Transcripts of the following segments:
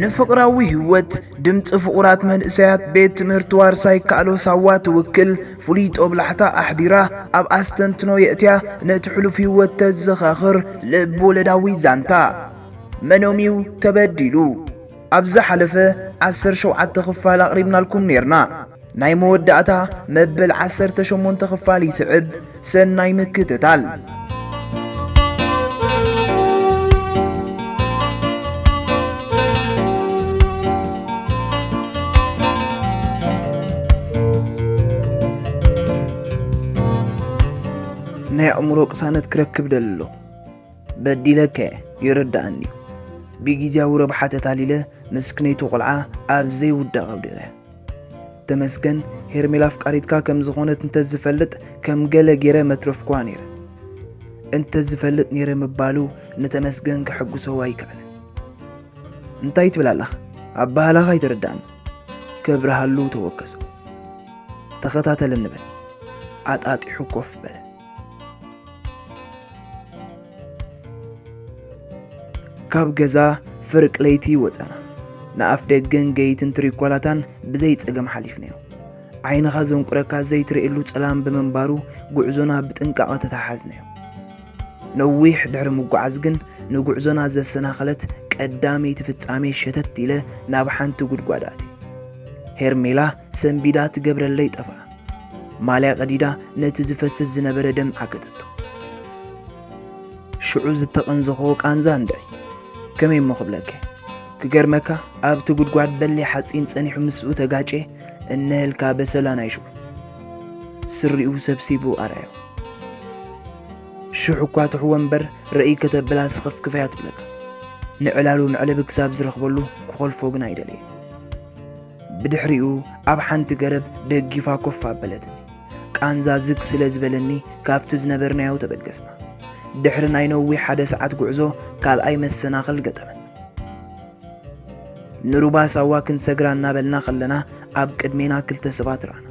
ንፍቕራዊ ህይወት ድምፂ ፍቑራት መንእሰያት ቤት ትምህርቲ ዋርሳይ ካሎ ሳዋ ትውክል ፍሉይ ጦብላሕታ ኣሕዲራ ኣብ ኣስተንትኖ የእትያ ነቲ ሕሉፍ ህይወት ተዘኻኽር ልብ ወለዳዊ ዛንታ። መኖምዩ ተበዲሉ? ኣብ ዝሓለፈ ዓሰርተ ሸውዓተ ክፋል ኣቕሪብናልኩም ኔርና። ናይ መወዳእታ መበል ዓሰርተ ሸሞንተ ክፋል ይስዕብ። ሰናይ ምክትታል። ናይ ኣእምሮ ቅሳነት ክረክብ ደሊ ኣለኹ። በዲለከ፣ ይርዳእኒ። ብግዝያዊ ረብሓ ተታሊለ ምስክነይቱ ቆልዓ ኣብ ዘይውዳእ ኣብዲቐ። ተመስገን፣ ሄርሜላ ኣፍቃሪትካ ከም ዝኾነት እንተዝፈልጥ ከም ገለ ገይረ መትረፍኩዋ ነይረ። እንተዝፈልጥ ነይረ ምባሉ ንተመስገን ከሐጉሶ ኣይከኣለን። እንታይ ትብል ኣለኻ? ኣበሃህላኻ ኣይተረዳእን። ከብርሃሉ ተወከሶ። ተኸታተለኒ በል። ኣጣጢሑ ኮፍ በለ። ካብ ገዛ ፍርቂ ለይቲ ወጸና። ንኣፍ ደገን ገይትን ትሪኮላታን ብዘይ ጸገም ሓሊፍናዮ። ዓይንኻ ዘንቁረካ ዘይትርእየሉ ጸላም ብምንባሩ ጉዕዞና ብጥንቃቐ ተተሓዝናዮ። ነዊሕ ድሕሪ ምጉዓዝ ግን ንጉዕዞና ዘሰናኸለት ቀዳመይቲ ፍጻሜ ሸተት ኢለ ናብ ሓንቲ ጉድጓድ ኣትየ። ሄርሜላ ሰንቢዳ ትገብረለይ ጠፍኣ። ማልያ ቀዲዳ ነቲ ዝፈስስ ዝነበረ ደም ዓገተቶ። ሽዑ ዝተቐንዘኾ ቃንዛ እንድዒ። ከመይ እሞ ክብለከ? ክገርመካ ኣብቲ ጉድጓድ በሊሕ ሓጺን ጸኒሑ ምስኡ ተጋጨ። እነሀልካ በሰላ ናይ ሽዑ። ስሪኡ ሰብሲቡ ኣርኣዮ። ሽሕ እኳ ትሕዎ እምበር ረእይ ከተብላ ስኽፍክፍ እያ ትብለካ። ንዕላሉ መዕለቢ ክሳብ ዝረኽበሉ ክኾልፎ ግን ኣይደለየን። ብድሕሪኡ ኣብ ሓንቲ ገረብ ደጊፋ ኮፍ ኣበለትኒ። ቃንዛ ዝግ ስለ ዝበለኒ ካብቲ ዝነበርናዮ ተበገስና። ድሕሪ ናይ ነዊሕ ሓደ ሰዓት ጉዕዞ ካልኣይ መሰናኽል ገጠመና። ንሩባ ሳዋ ክንሰግራ እናበልና ከለና ኣብ ቅድሜና ክልተ ሰባት ረኣና።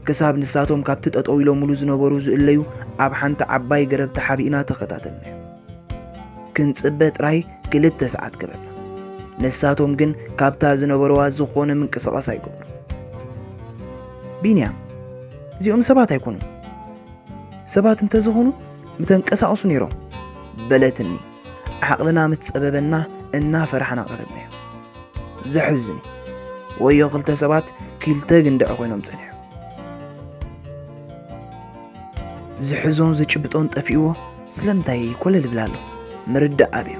ክሳብ ንሳቶም ካብቲ ጠጠው ኢሎምሉ ዝነበሩ ዝእለዩ ኣብ ሓንቲ ዓባይ ገረብ ተሓቢእና ተኸታተልናዮ። ክንጽበ ጥራይ ክልተ ሰዓት ገበርና። ንሳቶም ግን ካብታ ዝነበረዋ ዝኾነ ምንቅስቓስ ኣይገብሩ። ቢንያም፣ እዚኦም ሰባት ኣይኮኑን። ሰባት እንተዝኾኑ ምተንቀሳቐሱ ነይሮም፣ በለትኒ። ዓቕልና ምስ ጸበበና እናፈራሕና ቀረብናዮ። ዘሕዝን እዩ። ወዮ ክልተ ሰባት ክልተ ግንድዕ ኮይኖም ጸኒሖም። ዝሕዞን ዝጭብጦን ጠፊእዎ ስለምንታይ ኮለል ይብል ኣሎ? ምርዳእ ኣብዮ።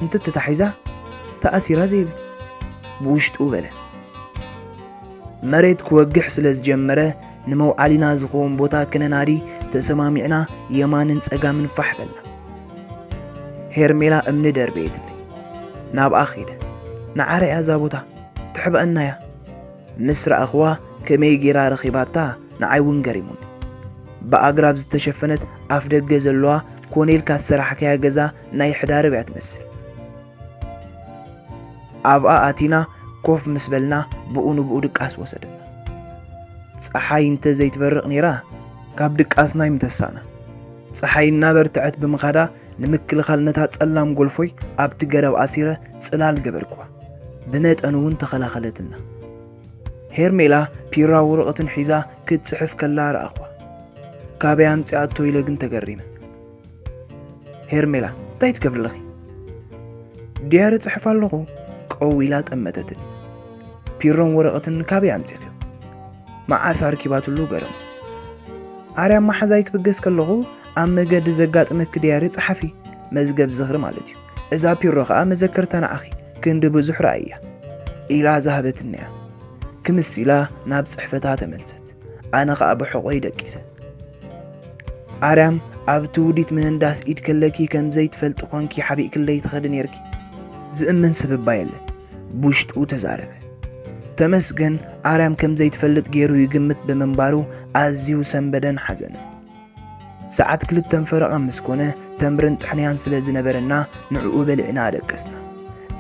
እንትተታሒዛ ተኣሲራ ዘይብል ብውሽጡ በለ። መሬት ክወግሕ ስለ ዝጀመረ ንመውዓሊና ዝኸውን ቦታ ክነናዲ ተሰማሚዕና የማንን ጸጋምን ፋሕ በልና። ሄርሜላ እምኒ ደርበየትለይ። ናብኣ ኸይደ። ንዓረ እያ እዛ ቦታ፣ ትሕብኣና እያ። ምስ ረኣኽዋ ከመይ ጌራ ረኺባታ ንዓይ እውን ገሪሙኒ። ብኣግራብ ዝተሸፈነት ኣፍ ደገ ዘለዋ ኮኔልካ ዝሰራሕካያ ገዛ ናይ ሕዳርብ እያ ትመስል። ኣብኣ ኣቲና ኮፍ ምስ በልና ብኡ ንብኡ ድቃስ ወሰደና። ጸሓይ እንተ ዘይትበርቕ ነይራ ካብ ድቃስና ኣይምተሳእና። ጸሓይ እናበርትዐት ብምኻዳ ንምክልኻል ነታ ጸላም ጎልፎይ ኣብቲ ገረብ ኣሲረ ጽላል ገበርኩዋ። ብመጠኑ እውን ተኸላኸለትና። ሄርሜላ ፒራ ወረቐትን ሒዛ ክትጽሕፍ ከላ ረኣኽዋ። ካበይ ኣምጺኣቶ ኢለ ግን ተገሪመ። ሄርሜላ፣ እንታይ ትገብሪ ኣለኺ? ዲያሪ ጽሕፍ ኣለኹ፣ ቀው ኢላ ጠመተትኒ። ፒሮን ወረቐትን ካበይ ኣምጺእኽዮ? መዓስ ኣርኪባትሉ ገረሙ። ኣርያ መሓዛይ ክብገስ ከለኹ ኣብ መገዲ ዘጋጥመኪ ዲያሪ ጸሓፊ፣ መዝገብ ዝኽሪ ማለት እዩ። እዛ ፒሮ ኸኣ መዘከርታ ንዓኺ፣ ክንዲ ብዙሕ ረኣያ ኢላ ዝሃበትኒ እያ። ክምስ ኢላ ናብ ጽሕፈታ ተመልሰት። ኣነ ኸኣ ብሕቖይ ደቂሰ። ኣርያም፣ ኣብቲ ውዲት ምህንዳስ ኢድ ከለኪ ከም ዘይትፈልጢ ኾንኪ ሓቢእክለይ ትኸዲ ኔርኪ። ዝእመን ሰብ እባ የለን፣ ብውሽጡ ተዛረበ። ተመስገን፣ ኣርያም ከም ዘይትፈልጥ ገይሩ ይግምት ብምንባሩ ኣዝዩ ሰንበደን ሓዘነን። ሰዓት ክልተን ፈረቓ ምስ ኮነ፣ ተምርን ጥሕንያን ስለ ዝነበረና፣ ንዕኡ በሊዕና ደቀስና።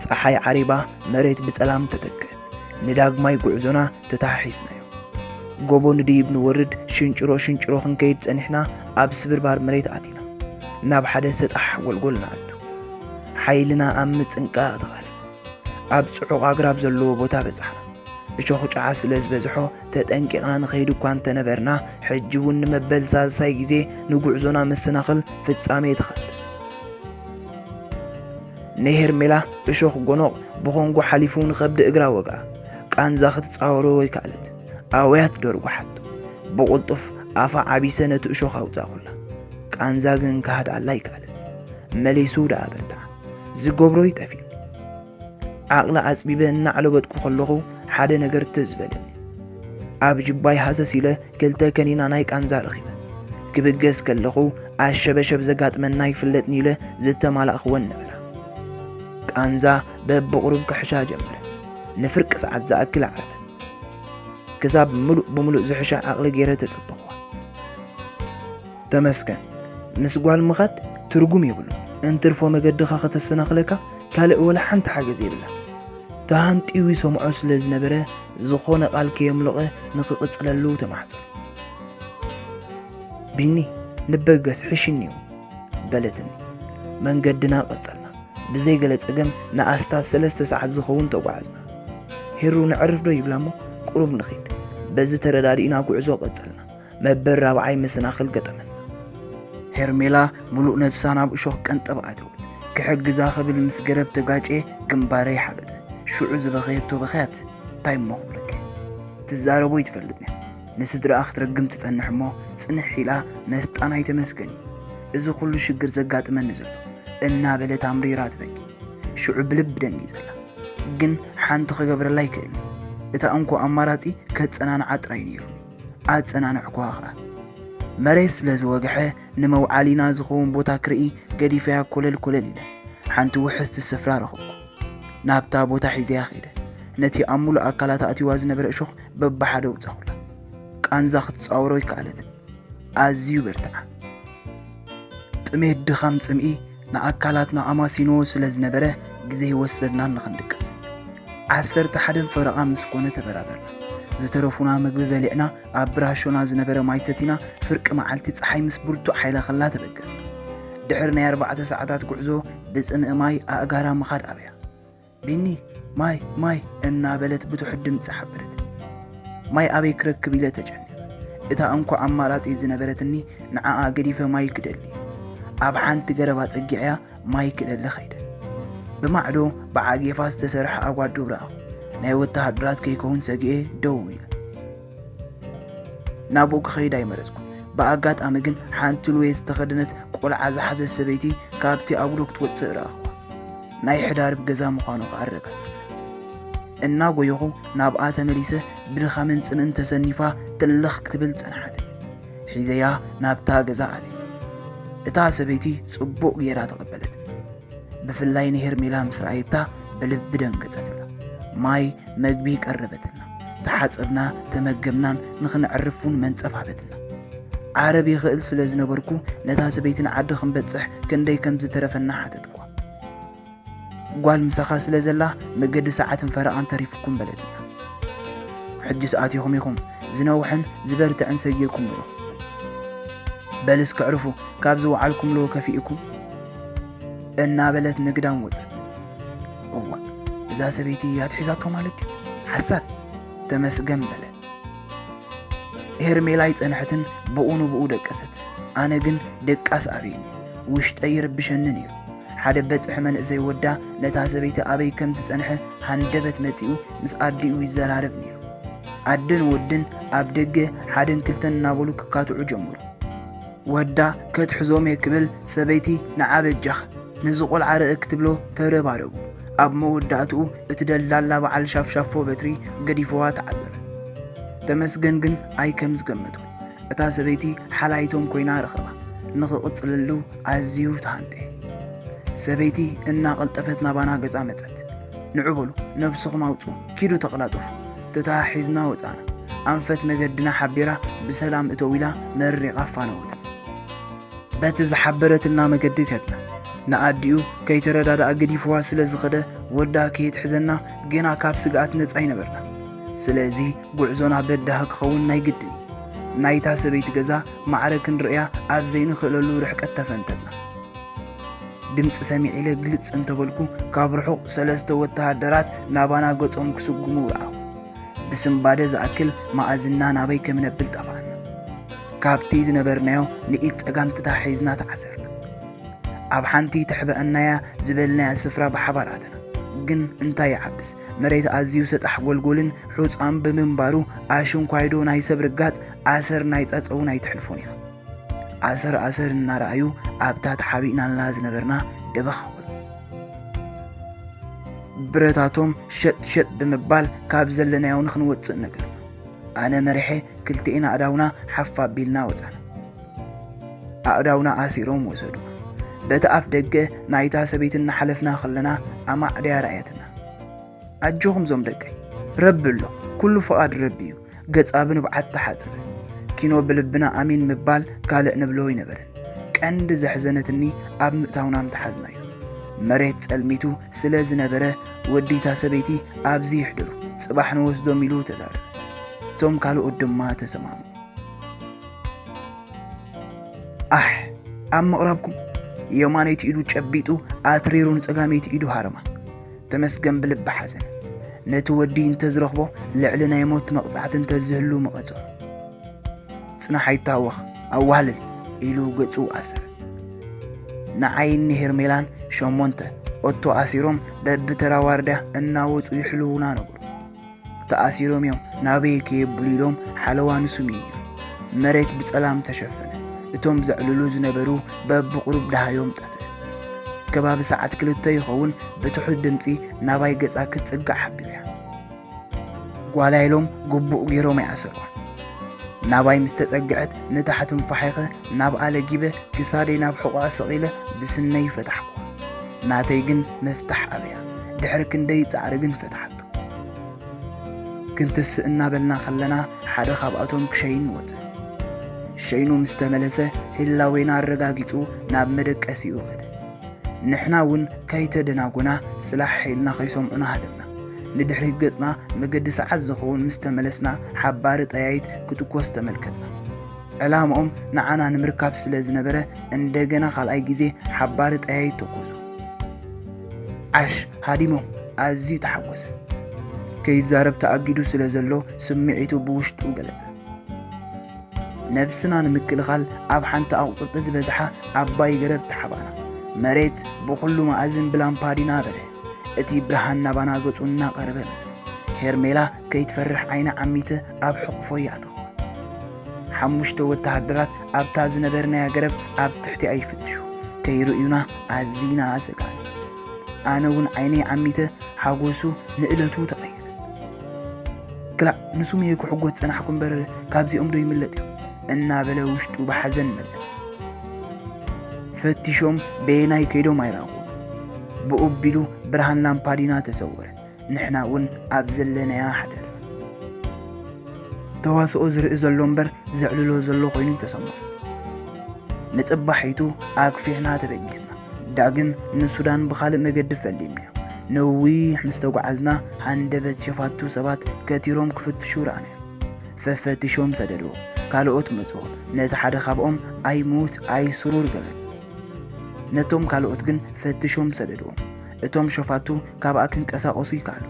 ጸሓይ ዓሪባ፣ መሬት ብጸላም ተተክአት። ንዳግማይ ጉዕዞና ተተሓሒዝናዮ። ጎቦ ንድይብ ንወርድ፣ ሽንጭሮ ሽንጭሮ ክንከይድ ጸኒሕና፣ ኣብ ስብርባር መሬት ኣቲና። ናብ ሓደ ሰጣሕ ጎልጎል ንኣቱ። ሓይልና ኣብ ምጽንቃቕ ተቓለበ። ኣብ ጽዑቕ ኣግራብ ዘለዎ ቦታ በጻሕና። እሾኽ ጨዓ ስለ ዝበዝሖ ተጠንቂቕና ንኸይድ እኳ እንተነበርና፣ ሕጂ እውን ንመበል ሳልሳይ ግዜ ንጉዕዞና መሰናኽል ፍጻሜ ተኸስተ። ንሄርሜላ እሾኽ ጎኖቕ ብኾንጎ ሓሊፉ ንኸብዲ እግራ ወግኣ። ቃንዛ ክትጻወሮ ኣይከኣለትን። ኣውያት ደርጓሓቶ። ብቕልጡፍ ኣፋ ዓቢሰ ነቲ እሾኽ ኣውጻእኩላ። ቃንዛ ግን ክሃድኣላ ኣይከኣለን። መሊሱ ደኣ በርትዓ። ዝገብሮ እዩ ጠፊኡ። ዓቕሊ ኣጽቢበ እናዕለበጥኩ ከለኹ ሓደ ነገር ትዝ በለኒ። ኣብ ጅባይ ሃሰስ ኢለ ክልተ ከኒና ናይ ቃንዛ ረኺበ። ክብገስ ከለኹ ኣሸበሸብ ዘጋጥመና ኣይፍለጥን ኢለ ዝተማላእኽወን ነበራ። ቃንዛ በብቑሩብ ክሕሻ ጀመረ። ንፍርቂ ሰዓት ዝኣክል ኣዕረፈ። ክሳብ ምሉእ ብምሉእ ዝሕሻ ዓቕሊ ገይረ ተጸበኽዋ። ተመስገን። ምስ ጓል ምኻድ ትርጉም የብሉ። እንትርፎ መገድኻ ከተሰናኽለካ ካልእ ወላ ሓንቲ ሓገዝ የብላ። ተሃንጢዩ ይሰምዖ ስለ ዝነበረ፣ ዝኾነ ቃል ከየምለቐ ንኽቕጽለሉ ተማሕጸኖ። ቢኒ፣ ንበገስ፣ ሕሽኒ እዩ፣ በለትኒ። መንገድና ቀጸልና። ብዘይ ገለ ጸገም ንኣስታት ሰለስተ ሰዓት ዝኸውን ተጓዓዝና። ሄሩ፣ ነዕርፍ ዶ ይብላ እሞ፣ ቁሩብ ንኺድ። በዚ ተረዳዲእና ጉዕዞ ቀጸልና። መበል ራብዓይ መሰናኽል ገጠመና። ሄርሜላ ምሉእ ነብሳ ናብ እሾኽ ቀንጠብ ኣተወት። ክሕግዛ ክብል ምስ ገረብ ተጋጨ፣ ግንባረይ ሓበጠ። ሽዑ ዝበኸየቶ በኽያት እንታይ እሞ ክብለኪ? ትዛረቦ ይትፈልጥን እያ። ንስድራኣ ክትረግም ትጸንሕ እሞ ጽንሕ ኢላ መስጣን ኣይተመስገን እዩ። እዚ ኩሉ ሽግር ዘጋጥመኒ ዘሎ፣ እናበለት ኣምሪራ ትበኪ። ሽዑ ብልቢ ደንጊጸላ። ግን ሓንቲ ክገብረላ ኣይክእልን። እታ እንኮ ኣማራጺ ከጸናንዓ ጥራይ ነይሩ። ኣጸናንዕኩዋ ኸኣ። መሬት ስለ ዝወግሐ ንመውዓሊና ዝኸውን ቦታ ክርኢ ገዲፈያ ኮለል ኮለል ኢለ ሓንቲ ውሕስቲ ስፍራ ረኸብኩ። ናብታ ቦታ ሒዘያ ኸይደ። ነቲ ኣብ ሙሉእ ኣካላታ ኣትይዋ ዝነበረ እሾኽ በብሓደ ኣውጻኹላ። ቃንዛ ክትጻወሮ ኣይከኣለትን። ኣዝዩ በርትዓ። ጥሜት ድኻም ጽምኢ ንኣካላትና ኣማሲንዎ ስለ ዝነበረ ግዜ ኣይወሰድናን ንኽንድቅስ። ዓሰርተ ሓደን ፈረቓ ምስ ኮነ ተበራበርና። ዝተረፉና ምግቢ በሊዕና ኣብ ብራሾና ዝነበረ ማይ ሰቲና ፍርቂ መዓልቲ ጸሓይ ምስ ብርቱዕ ሓይላ ከላ ተበገስና። ድሕሪ ናይ ኣርባዕተ ሰዓታት ጉዕዞ ብጽምኢ ማይ ኣእጋራ ምኻድ ኣብያ። ቢኒ፣ ማይ፣ ማይ እናበለት ብትሑት ድምጺ ሓበረት። ማይ ኣበይ ክረክብ ኢለ ተጨኒቐ። እታ እንኮ ኣማራጺ ዝነበረትኒ ንዓኣ ገዲፈ ማይ ክደሊ። ኣብ ሓንቲ ገረብ ኣጸጊዐያ ማይ ክደሊ ኸይደ። ብማዕዶ ብዓጌፋ ዝተሰርሐ ኣጓዱብ ረኣኹ። ናይ ወተሃደራት ከይከውን ሰጊኤ ደው ኢለ። ናብኡ ክኸይድ ኣይመረጽኩን። ብኣጋጣሚ ግን ሓንቲ ሉዌ ዝተኸደነት ቆልዓ ዝሓዘት ሰበይቲ ካብቲ ኣጉዶ ክትወጽእ ረኣኹዋ። ናይ ሕዳርብ ገዛ ምዃኑ ከኣ ኣረጋገጸ። እናጎየኹ ናብኣ ተመሊሰ ብድኻምን ጽምእን ተሰኒፋ ትልኽ ክትብል ጸንሓት። ሒዘያ ናብታ ገዛ ኣትየ። እታ ሰበይቲ ጽቡቕ ጌራ ተቐበለት። ብፍላይ ንሄርሜላ ምስ ረኣየታ ብልቢ ደንገጸትላ። ማይ መግቢ ቀረበትና። ተሓጸብና፣ ተመገብናን ንኽነዕርፍ እውን መንጸፍ ሃበትና። ዓረብ ይኽእል ስለ ዝነበርኩ ነታ ሰበይቲ ንዓዲ ክንበጽሕ ክንደይ ከም ዝተረፈና ሓተትኳ። ጓል ምሳኻ ስለ ዘላ መገዲ ሰዓትን ፈረቓን ተሪፉኩም በለትና። ሕጅስ ኣቲኹም ኢኹም፣ ዝነውሐን ዝበርትዕን ሰጊርኩም ኢኹም። በል እስከ ዕርፉ፣ ካብ ዝወዓልኩምሉ ከፊእኩም እናበለት ንግዳም ወጸት። እዋእ፣ እዛ ሰበይቲ ኣትሒዛቶ ማለት ድዩ? ሓሳድ! ተመስገን በለ። ሄርሜላ ኣይጸንሐትን፣ ብኡ ንብኡ ደቀሰት። ኣነ ግን ድቃስ ኣብየኒ፣ ውሽጠይ ይርብሸኒ ነይሩ። ሓደ በጽሒ መንእሰይ ወዳ ነታ ሰበይቲ ኣበይ ከም ዝጸንሐ ሃንደበት መጺኡ ምስ ኣዲኡ ይዘራረብ ነይሩ። ኣደን ወድን ኣብ ደገ ሓደን ክልተን እናበሉ ክካትዑ ጀመሩ። ወዳ ከትሕዞም እየ ክብል፣ ሰበይቲ ንዓ በጃኽ ነዚ ቆልዓ ርእ ክትብሎ ተረባረቡ። ኣብ መወዳእትኡ እቲ ደላላ በዓል ሻፍሻፎ በትሪ ገዲፍዋ ተዓጸረ። ተመስገን ግን ኣይ ከም ዝገመቶ እታ ሰበይቲ ሓላይቶም ኮይና ረኸባ። ንኽቕጽለሉ ኣዝዩ ተሃንጠየ። ሰበይቲ እናቐልጠፈት ናባና ገዛ መጸት። ንዑ በሉ፣ ነብስኹም ኣውጽኡ፣ ኪዱ ተቐላጠፉ። ተተሓሒዝና ወጻና። ኣንፈት መገድና ሓቢራ ብሰላም እተው ኢላ መሪቓ ኣፋነወት። በቲ ዝሓበረትና መገዲ ከድና። ንኣዲኡ ከይተረዳድኣ ገዲፍዋ ስለ ዝኸደ ወዳ ከየትሕዘና ገና ካብ ስግኣት ነጻ ኣይነበርና። ስለዚ ጉዕዞና በዳሂ ክኸውን ናይ ግድን እዩ። ናይታ ሰበይቲ ገዛ ማዕረ ክንርእያ ኣብ ዘይንኽእለሉ ርሕቀት ተፈንተትና። ድምፂ ሰሚዐ ኢለ ግልፅ እንተበልኩ፣ ካብ ርሑቕ ሰለስተ ወተሃደራት ናባና ገፆም ክስጉሙ ረኣኹ። ብስንባደ ዝኣክል መኣዝና ናበይ ከም ነብል ጠፍኣና። ካብቲ ዝነበርናዮ ንኢድ ጸጋም ተታሒዝና ተዓሰርና። ኣብ ሓንቲ ተሕበአናያ ዝበልናያ ስፍራ ብሓባር ኣተና። ግን እንታይ ይዓብስ፣ መሬት ኣዝዩ ሰጣሕ ጎልጎልን ሑጻን ብምንባሩ፣ ኣሽንኳይዶ ናይ ሰብ ርጋጽ ኣሰር ናይ ጸጸውን ኣይትሕልፎን ኢኻ። ኣሰር ኣሰር እናረኣዩ ኣብታ ተሓቢእናላ ዝነበርና ደበኽ በሉ። ብረታቶም ሸጥ ሸጥ ብምባል ካብ ዘለናዮ ንኽንወጽእ ነገር። ኣነ መሪሐ ክልቲኤን ኣእዳውና ሓፍ ኣቢልና ወጻና። ኣእዳውና ኣሲሮም ወሰዱ። በቲ ኣፍ ደገ ናይታ ሰበይቲ እናሓለፍና ከለና ኣማዕድያ ረኣየትና። ኣጆኹም ዞም ደቀይ፣ ረቢ ኣሎ፣ ኩሉ ፍቓድ ረቢ እዩ። ገጻ ብንብዓት ተሓጽበ። ኪኖ ብልብና ኣሚን ምባል ካልእ ንብሎ ኣይነበረን። ቀንዲ ዘሕዘነትኒ ኣብ ምእታውና ምትሓዝና እዩ። መሬት ጸልሚቱ ስለ ዝነበረ፣ ወዲታ ሰበይቲ ኣብዚ ይሕደሩ፣ ጽባሕ ንወስዶም ኢሉ ተዛረበ። እቶም ካልኦት ድማ ተሰማሙ። ኣሕ፣ ኣብ ምቕራብኩም የማነይቲ ኢዱ ጨቢጡ ኣትሪሩ ንጸጋመይቲ ኢዱ ሃረማ። ተመስገን ብልቢ ሓዘነ። ነቲ ወዲ እንተዝረኽቦ ልዕሊ ናይ ሞት መቕጻዕቲ እንተዝህሉ ምቐጽዖ። ጽናሕ ኣይታወኽ፣ ኣዋህልል ኢሉ ገጹ ኣሰረ። ንዓይን ንሄርሜላን ሸሞንተ ኦቶ ኣሲሮም በብተራ ዋርድያ እናወጹ ይሕልዉና ነበሩ። ተኣሲሮም እዮም ናበይ ከየብሉ ኢሎም ሓለዋ ንስምዩ እዮም። መሬት ብጸላም ተሸፈነ። እቶም ዘዕልሉ ዝነበሩ በብቑሩብ ደሃዮም ጠፍአ። ከባቢ ሰዓት ክልተ ይኸውን ብትሑት ድምጺ ናባይ ገጻ ክትጽጋዕ ሓቢሩ እያ። ጓላ ኢሎም ግቡእ ገይሮም ኣይኣሰርዋን። ናባይ ምስ ተጸግዐት ንታሕቲ እንፋሒኸ ናብኣ ለጊበ ክሳደይ ናብ ሕቖኣ ሰቒለ ብስነይ ፈታሕኩ። ናተይ ግን ምፍታሕ ኣብያ። ድሕሪ ክንደይ ጻዕሪ ግን ፈታሓቶ። ክንትስእ እናበልና ከለና ሓደ ካብኣቶም ክሸይን ወጸ። ሸይኑ ምስ ተመለሰ ህላዌና ኣረጋጊጹ ናብ መደቀሲኡ ከደ። ንሕና እውን ከይተደናጎና ስላሕ ኢልና ከይሰምዑና ሃደምና። ንድሕሪት ገጽና መገዲ ሰዓት ዝኸውን ምስ ተመለስና ሓባሪ ጠያይት ክትኮስ ተመልከትና። ዕላምኦም ንዓና ንምርካብ ስለ ዝነበረ እንደገና ካልኣይ ግዜ ሓባሪ ጠያይት ተኮሱ። ዓሽ ሃዲሞም ኣዝዩ ተሓጎሰ። ከይዛረብ ተኣጊዱ ስለ ዘሎ ስምዒቱ ብውሽጡ ገለጸ። ነብስና ንምክልኻል ኣብ ሓንቲ ኣቑጥጥቲ ዝበዝሓ ዓባይ ገረብ ተሓባና። መሬት ብኹሉ መኣዝን ብላምፓዲና በርሀ። እቲ ብርሃን ናባና ገጹ እናቐረበ መጸ። ሄርሜላ ከይትፈርሕ ዓይና ዓሚተ ኣብ ሕቑፎይ ኣተኹ። ሓሙሽተ ወተሃደራት ኣብታ ዝነበርናያ ገረብ ኣብ ትሕቲኣ ይፍትሹ። ከይርእዩና ኣዚና ሰጋእና። ኣነ እውን ዓይነይ ዓሚተ ሓጎሱ ንእለቱ ተቐየረ። ክላእ ንሱም እየ ክሕጎስ ጸናሕኩ እምበር ካብዚኦም ዶ ይምለጥ እዩ እናበለ ውሽጡ ብሓዘን መለ። ፈቲሾም በየናይ ከይዶም ኣይረኣኹ። ብኡቢሉ ብርሃን ላምፓዲና ተሰወረ። ንሕና እውን ኣብ ዘለናያ ሓደር። ተዋስኦ ዝርኢ ዘሎ እምበር ዘዕልሎ ዘሎ ኮይኑ ተሰምዖ። ንጽባሒቱ ኣግፊሕና ተበጊስና። ዳግም ንሱዳን ብኻልእ መገዲ ፈሊምና። ነዊሕ ምስ ተጓዓዝና ሃንደበት ሸፋቱ ሰባት ከቲሮም ክፍትሹ ረኣና። ፈፈቲሾም ሰደድዎ። ካልኦት መጽዎ። ነቲ ሓደ ካብኦም ኣይሙት ኣይስሩር ገበን። ነቶም ካልኦት ግን ፈትሾም ሰደድዎም። እቶም ሸፋቱ ካብኣ ክንቀሳቐሱ ይከኣሉ።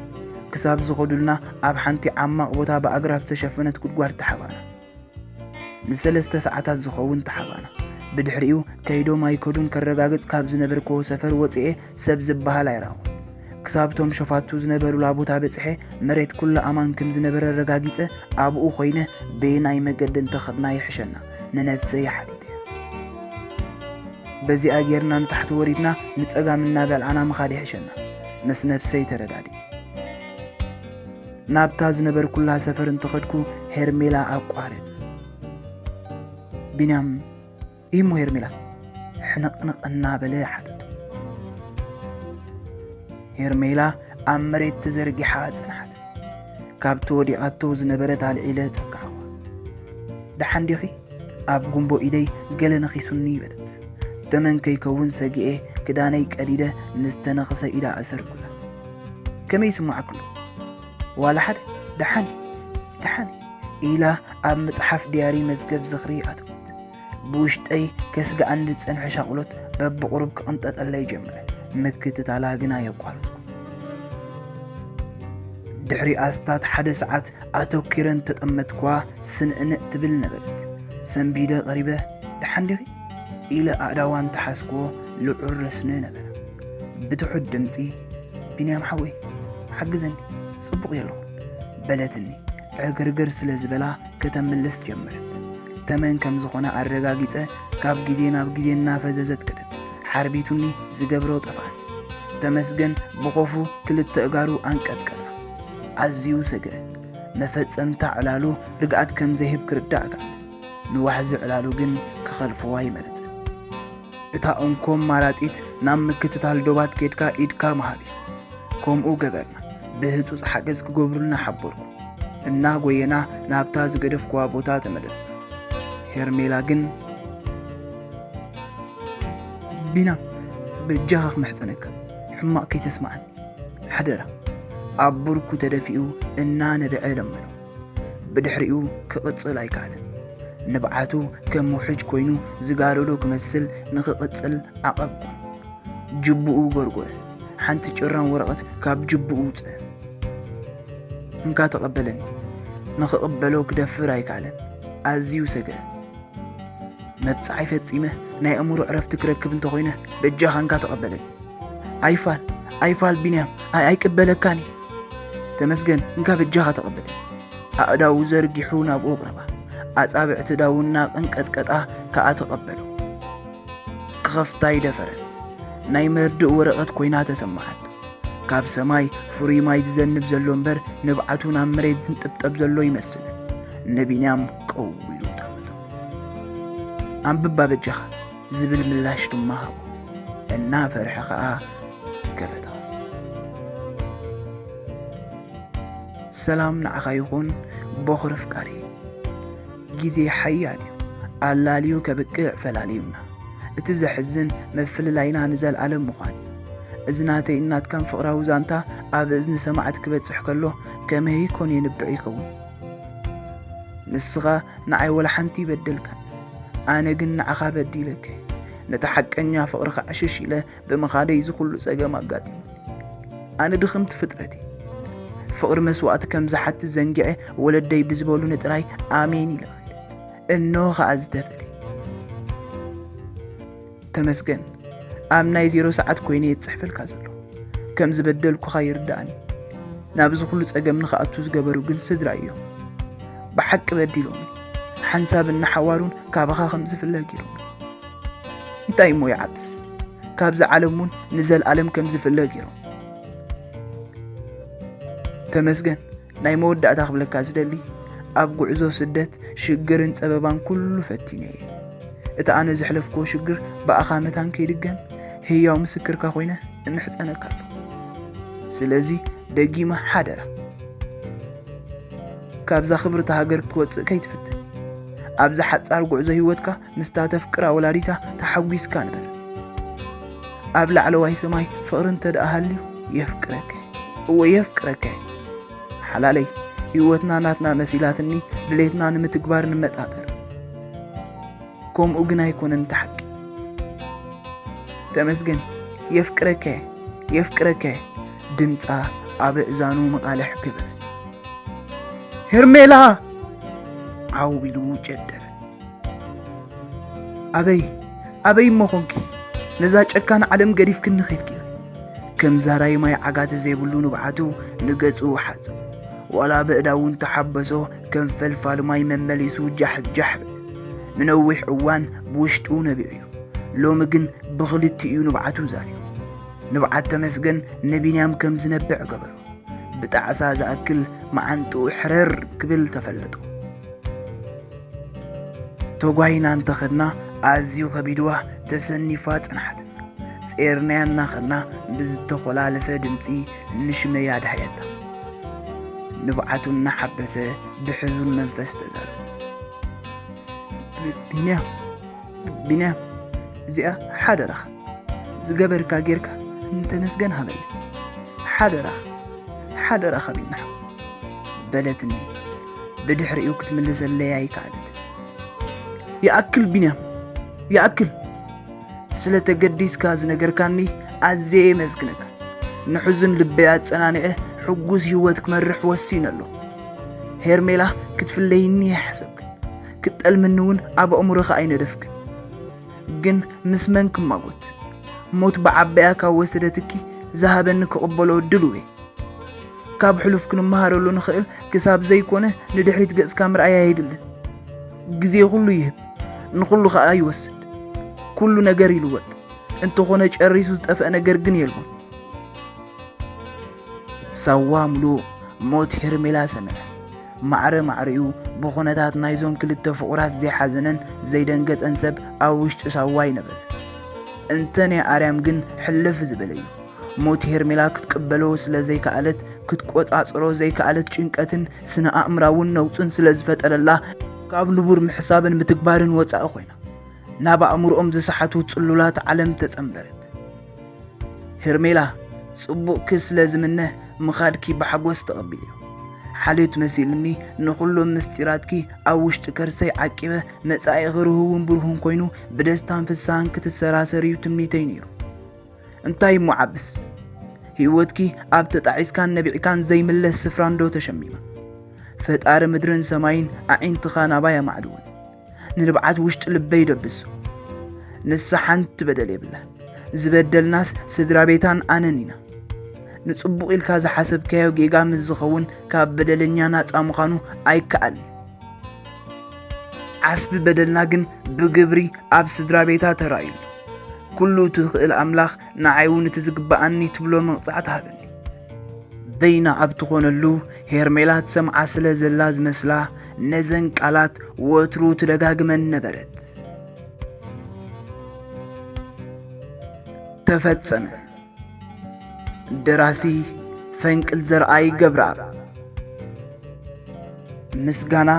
ክሳብ ዝኸዱልና ኣብ ሓንቲ ዓማቕ ቦታ ብኣግራብ ዝተሸፈነት ጉድጓድ ተሓባና። ንሰለስተ ሰዓታት ዝኸውን ተሓባና። ብድሕሪኡ ከይዶም ኣይከዱን ከረጋግጽ ካብ ዝነበርክዎ ሰፈር ወጺኤ ሰብ ዝበሃል ኣይረኣኹን። ክሳብ እቶም ሸፋቱ ዝነበሩላ ቦታ በጺሐ መሬት ኩሉ ኣማን ከም ዝነበረ ኣረጋጊጸ ኣብኡ ኮይነ በየናይ መገዲ እንተኸድና ይሕሸና ንነብሰይ ሓቲተ። በዚኣ ጌርና ንታሕቲ ወሪድና ንጸጋም እናበልዓና ምኻድ ይሕሸና ምስ ነብሰይ ተረዳዲ። ናብታ ዝነበርኩላ ሰፈር እንተኸድኩ ሄርሜላ ኣቋረጸ። ቢንያም፣ ይህሞ ሄርሜላ? ሕንቕንቕ እናበለ ሓተቱ። ሄርሜላ ኣብ መሬት ተዘርጊሓ ጸንሓት። ካብቲ ወዲቓቶ ዝነበረት ኣልዒለ ጸጋዕዋ። ደሓን ዲኺ? ኣብ ጉንቦ ኢደይ ገለ ነኺሱኒ በለት። ተመን ከይከውን ሰጊኤ ክዳነይ ቀዲደ ንዝተነኽሰ ኢዳ ኣሰርኩላ። ከመይ ይስማዓክሎ? ዋላ ሓደ። ደሓን፣ ደሓን ኢላ ኣብ መጽሓፍ ድያሪ መዝገብ ዝኽሪ ኣተወት። ብውሽጠይ ከስግኣኒ ዝጸንሐ ሻቕሎት በብቑሩብ ክቕንጠጠለይ ጀመረ። ምክትታላ ግና የቋረጽኩ። ድሕሪ ኣስታት ሓደ ሰዓት ኣተኲረ እንተጠመትኳ፣ ስንዕንዕ ትብል ነበረት። ሰንቢደ ቀሪበ፣ "ደሓን ዲኺ?" ኢለ ኣእዳዋ እንተሓዝክዎ፣ ልዑል ረስኒ ነበረ። ብትሑት ድምጺ፣ "ቢንያም ሓወይ፣ ሓግዘኒ፣ ጽቡቕ የለኹን" በለትኒ። ዕግርግር ስለ ዝበላ፣ ከተምልስ ጀመረት። ተመን ከም ዝኾነ ኣረጋጊጸ፣ ካብ ግዜ ናብ ግዜ እናፈዘዘት ከደት። ሓርቢቱኒ፣ ዝገብሮ ጠፍኣኒ። ተመስገን ብኾፉ ክልተ እጋሩ ኣንቀጥቀጣ። ኣዝዩ ሰግረ። መፈጸምታ ዕላሉ ርግኣት ከም ዘይህብ ክርዳእ ከኣለ። ንዋሕዚ ዕላሉ ግን ክኸልፍዋ ኣይመረጸን። እታ እንኮ ኣማራጺት ናብ ምክትታል ዶባት ኬድካ ኢድካ ምሃብ እዩ። ከምኡ ገበርና። ብህጹጽ ሓገዝ ክገብሩልና ሓበርኩ። እናጎየና ናብታ ዝገደፍኩዋ ቦታ ተመለስና። ሄርሜላ ግን፣ "ቢና፣ በጃኻ ክምሕጸነካ፣ ሕማቕ ከይተስምዓኒ፣ ሓደራ" ኣብ ብርኩ ተደፊኡ እናነበዐ ለመኖ። ብድሕሪኡ ክቕጽል ኣይከኣለን። ንብዓቱ ከም ውሕጅ ኮይኑ ዝጋረዶ ክመስል ንኽቕጽል ዓቐብኩ። ጅብኡ ጎርጎረ። ሓንቲ ጭራም ወረቐት ካብ ጅብኡ ውጽእ። "እንካ ተቐበለኒ" ንኽቕበሎ ክደፍር ኣይከኣለን። ኣዝዩ ሰግረ። "መብጽዓይ ፈጺመ ናይ ኣእምሮ ዕረፍቲ ክረክብ እንተኾይነ በጃኻ እንካ ተቐበለኒ። ኣይፋል፣ ኣይፋል ቢንያም፣ ኣይ-፣ ኣይቅበለካን እየ። ተመስገን፣ እንካ በጃኻ ተቐበለኒ።" ኣእዳዉ ዘርጊሑ ናብኡ ኣቕረባ። ኣጻብዕቲ ዳውና ቀንቀጥቀጣ ከኣ ተቐበሎ። ክኸፍታ ኣይደፈረን። ናይ መርድእ ወረቐት ኮይና ተሰማዓት። ካብ ሰማይ ፍሩይ ማይ ዝዘንብ ዘሎ እምበር፣ ንብዓቱ ናብ መሬት ዝንጥብጠብ ዘሎ ይመስል። ንቢንያም ቀው ኢሉ ጠመቶ። "ኣንብባ በጃኻ" ዝብል ምላሽ ድማ ሃቦ። እናፈርሐ ኸኣ ከፈታ። ሰላም ንዓኻ ይኹን ቦኽሪ ኣፍቃሪ። ግዜ ሓያል እዩ። ኣላልዩ ከብቅዕ ፈላልዩና። እቲ ዘሕዝን፣ ምፍልላይና ንዘልኣለም ምዃን። እዚ ናተይን ናትካን ፍቕራዊ ዛንታ ኣብ እዝኒ ሰማዕቲ ክበጽሕ ከሎ፣ ከመይ ኮን የንብዕ ይኸውን? ንስኻ ንዓይ ወላ ሓንቲ ይበደልካን፣ ኣነ ግን ንዓኻ በዲለከ። ነቲ ሓቀኛ ፍቕርኻ ዕሽሽ ኢለ ብምኻደይ እዚ ኩሉ ጸገም ኣጋጢሙ። ኣነ ድኽምቲ ፍጥረት እየ። ፍቕሪ መስዋእቲ ከም ዝሓትት ዘንጊዐ፣ ወለደይ ብዝበሉኒ ጥራይ ኣሜን ኢለ ኸይደ። እነሆ ኸኣ ዝተፈለየ። ተመስገን፣ ኣብ ናይ ዜሮ ሰዓት ኮይነ እየ ዝጽሕፈልካ ዘለኹ። ከም ዝበደልኩኻ ይርድኣኒ። ናብዚ ኩሉ ጸገም ንኽኣቱ ዝገበሩ ግን ስድራ እዮም። ብሓቂ በዲሎምኒ። ሓንሳብን ንሓዋሩን ካባኻ ከም ዝፍለ ገይሮምኒ። እንታይ እሞ ይዓብስ? ካብዚ ዓለም እውን ንዘልኣለም ከም ዝፍለ ገይሮም። ተመስገን፣ ናይ መወዳእታ ክብለካ ዝደሊ፣ ኣብ ጉዕዞ ስደት ሽግርን ጸበባን ኩሉ ፈቲነ እየ። እቲ ኣነ ዘሕለፍክዎ ሽግር ብኣኻ መታን ከይድገም ህያው ምስክርካ ኮይነ እምሕጸነካ ኣለኹ። ስለዚ ደጊመ ሓደራ፣ ካብዛ ክብርቲ ሃገር ክትወጽእ ከይትፍትን። ኣብዛ ሓጻር ጉዕዞ ህይወትካ ምስታ ተፍቅራ ወላዲታ ተሓጒስካ ንበር። ኣብ ላዕለዋይ ሰማይ ፍቕሪ እንተ ደኣ ሃልዩ፣ የፍቅረኪ፣ እወ የፍቅረኪ። ሓላለይ፣ ህይወትና ናትና መሲላትኒ፣ ድሌትና ንምትግባር ንመጣጠር። ከምኡ ግን ኣይኮነን እቲ ሓቂ። ተመስገን፣ የፍቅረኪ፣ የፍቅረኪ። ድምጻ ኣብ እዛኑ መቓልሕ ገበረ። ሄርሜላ! ዓው ኢሉ ጨደረ። ኣበይ፣ ኣበይ እሞ ኾንኪ? ነዛ ጨካን ዓለም ገዲፍክኒ ኸድኪ። ከም ዛራይ ማይ ዓጋቲ ዘይብሉ ንብዓቱ ንገጹ ሓጽብ። ዋላ በእዳዉ እንተሓበሶ፣ ከም ፈልፋሊ ማይ መመሊሱ ጃሕ ጃሕ በለ። ንነዊሕ እዋን ብውሽጡ ነቢዑ እዩ። ሎሚ ግን ብኽልቲኡ ንብዓቱ ዛሪቡ። ንብዓት ተመስገን ንቢንያም ከም ዝነብዕ ገበሮ። ብጣዕሳ ዝኣክል መዓንጥኡ ሕርር ክብል ተፈለጦ። ተጓይና እንተኸድና ኣዝዩ ከቢድዋ ተሰኒፋ ጽንሓትና። ጼርናያ እናኸድና ብዝተኾላለፈ ድምጺ ንሽመያ ደሃየታ። ንብዓቱ እናሓበሰ ብሕዙን መንፈስ ተዛረበ። ብ-፣ ቢንያም፣ ቢንያም፣ እዚኣ ሓደራኻ ዝገበርካ ጌርካ ንተመስገን ሃበኒ። ሓደራኻ፣ ሓደራኻ ቢናሕ በለትኒ። ብድሕሪኡ ክትምልሰለይ ኣይከኣለት። ይኣክል ቢንያም፣ ይኣክል! ስለ ተገዲስካ ዝነገርካኒ ኣዝየ የመስግነካ። ንሕዙን ልበይ ኣጸናኒዐ ሕጉስ ህይወት ክመርሕ ወሲነ ኣለኹ። ሄርሜላ ክትፍለይኒ ኣይሓሰብክን። ክትጠልምኒ እውን ኣብ ኣእምሮኻ ኣይነደፍክን። ግን ምስ መን ክማጎት? ሞት ብዓባያ ካብ ወሰደትኪ ዝሃበኒ ክቕበሎ ድሉው እየ። ካብ ሕሉፍ ክንመሃረሉ ንኽእል ክሳብ ዘይኮነ ንድሕሪት ገጽካ ምርኣይ ኣየድልን። ግዜ ኩሉ ይህብ፣ ንኹሉ ኸኣ ይወስድ። ኩሉ ነገር ይልወጥ፣ እንተኾነ ጨሪሱ ዝጠፍአ ነገር ግን የልቦን። ሳዋ ምሉእ ሞት ሄርሜላ ሰመረ። ማዕረ ማዕሪኡ ብኹነታት ናይዞም ክልተ ፍቑራት ዘይሓዘነን ዘይደንገጸን ሰብ ኣብ ውሽጢ ሳዋ ይነበረ። እንተ ናይ ኣርያም ግን ሕልፍ ዝበለ እዩ። ሞት ሄርሜላ ክትቅበሎ ስለ ዘይከኣለት፣ ክትቆጻጽሮ ዘይከኣለት ጭንቀትን ስነ ኣእምራውን ነውጽን ስለ ዝፈጠረላ፣ ካብ ንቡር ምሕሳብን ምትግባርን ወጻኢ ኮይና፣ ናብ ኣእምሮኦም ዝሰሓቱ ጽሉላት ዓለም ተጸንበረት። ሄርሜላ፣ ጽቡቕኪ ስለ ዝምነ ምኻድኪ ብሓጎስ ተቐቢለዮ። ሓልዮት መሲሉኒ ንኹሎም ምስጢራትኪ ኣብ ውሽጢ ከርሰይ ዓቂበ፣ መጻኢኺ ርሁውን ብሩህን ኮይኑ ብደስታን ፍስሃን ክትሰራሰር እዩ ትምኒተይ ነይሩ። እንታይ እሞ ዓብስ፣ ህይወትኪ ኣብ ተጣዒስካን ነቢዕካን ዘይምለስ ስፍራ እንዶ ተሸሚማ። ፈጣሪ ምድርን ሰማይን ኣዒንትኻ ናባይ ኣማዕድወን። ንንብዓት ውሽጢ ልበይ ደብሶ። ንሳ ሓንቲ በደል የብላን። ዝበደልናስ ስድራ ቤታን ኣነን ኢና። ንጽቡቕ ኢልካ ዝሓሰብካዮ ጌጋ ምስ ዝኸውን ካብ በደለኛ ናጻ ምዃኑ ኣይከኣልን። ዓስቢ በደልና ግን ብግብሪ ኣብ ስድራ ቤታ ተራእዩ። ኩሉ ትኽእል ኣምላኽ ንዓይ እውን እቲ ዝግብኣኒ ትብሎ መቕጻዕቲ ሃበኒ። በይና ኣብ ትኾነሉ ሄርሜላ ትሰምዓ ስለ ዘላ ዝመስላ ነዘን ቃላት ወትሩ ትደጋግመን ነበረት። ተፈጸመ። ደራሲ ፈንቅል ዘርኣይ ገብረኣብ። ምስጋና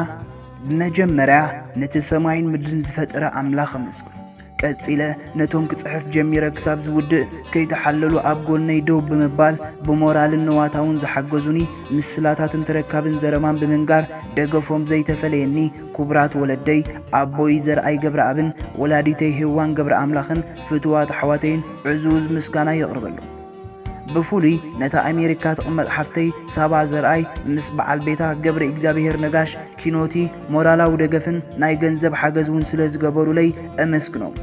ብመጀመርያ ነቲ ሰማይን ምድርን ዝፈጠረ ኣምላኽ ኣመስግን። ቀጺለ ነቶም ክጽሕፍ ጀሚረ ክሳብ ዝውድእ ከይተሓለሉ ኣብ ጎነይ ደው ብምባል ብሞራልን ንዋታውን ዝሓገዙኒ ምስላታትን ተረካብን ዘረባን ብምንጋር ደገፎም ዘይተፈለየኒ ክቡራት ወለደይ ኣቦይ ዘርኣይ ገብረኣብን ወላዲተይ ሄዋን ገብረኣምላኽን ፍቱዋት ኣሕዋተይን ዕዙዝ ምስጋና የቕርበሎም። ብፍሉይ ነታ ኣሜሪካ ትቕመጥ ሓፍተይ ሳባ ዘርኣይ ምስ በዓል ቤታ ገብረ እግዚኣብሄር ነጋሽ ኪኖቲ ሞራላዊ ደገፍን ናይ ገንዘብ ሓገዝ እውን ስለ ዝገበሩለይ እመስግኖም።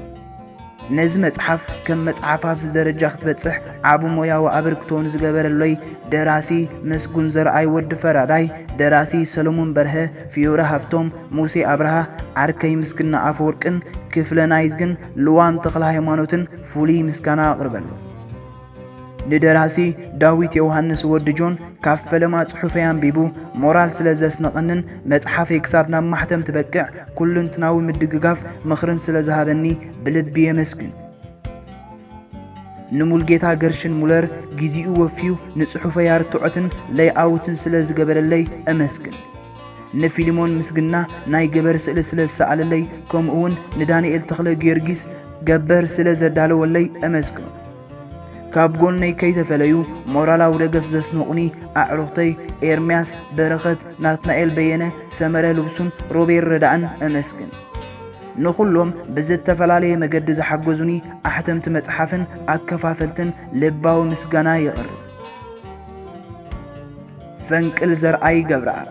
ነዚ መጽሓፍ ከም መጽሓፍ ኣብዚ ደረጃ ክትበጽሕ ዓቢ ሞያዊ ኣበርክቶ ንዝገበረለይ ደራሲ መስጉን ዘርኣይ ወዲ ፈራዳይ፣ ደራሲ ሰለሙን በርሀ፣ ፊዮረ ሃፍቶም፣ ሙሴ ኣብርሃ፣ ዓርከይ ምስግና ኣፈወርቅን ክፍለ ናይዝግን ልዋም ተኽለ ሃይማኖትን ፍሉይ ምስጋና ኣቕርበሉ። ንደራሲ ዳዊት ዮሃንስ ወዲ ጆን ካብ ፈለማ ጽሑፈይ ኣንቢቡ ሞራል ስለ ዘስነቐንን መጽሓፈይ ክሳብ ናብ ማሕተም ትበቅዕ ኩልንትናዊ ምድግጋፍ ምኽርን ስለ ዝሃበኒ ብልቢ የመስግን። ንሙልጌታ ገርሽን ሙለር ግዜኡ ወፍዩ ንጽሑፈይ ኣርትዖትን ለይኣውትን ስለ ዝገበረለይ እመስግን። ንፊልሞን ምስግና ናይ ገበር ስእሊ ስለ ዝሰኣለለይ፣ ከምኡውን ንዳንኤል ተኽለ ጊዮርጊስ ገበር ስለ ዘዳለወለይ እመስግኖ። ካብ ጎነይ ከይተፈለዩ ሞራላዊ ደገፍ ዘስነቑኒ ኣዕሩኽተይ ኤርምያስ በረኸት፣ ናትናኤል በየነ፣ ሰመረ ልብሱን ሮቤል ረዳእን እመስግን። ንኹሎም ብዝተፈላለየ መገዲ ዝሓገዙኒ ኣሕተምቲ መጽሓፍን ኣከፋፈልትን ልባዊ ምስጋና የቕርብ። ፈንቅል ዘርኣይ ገብረኣብ።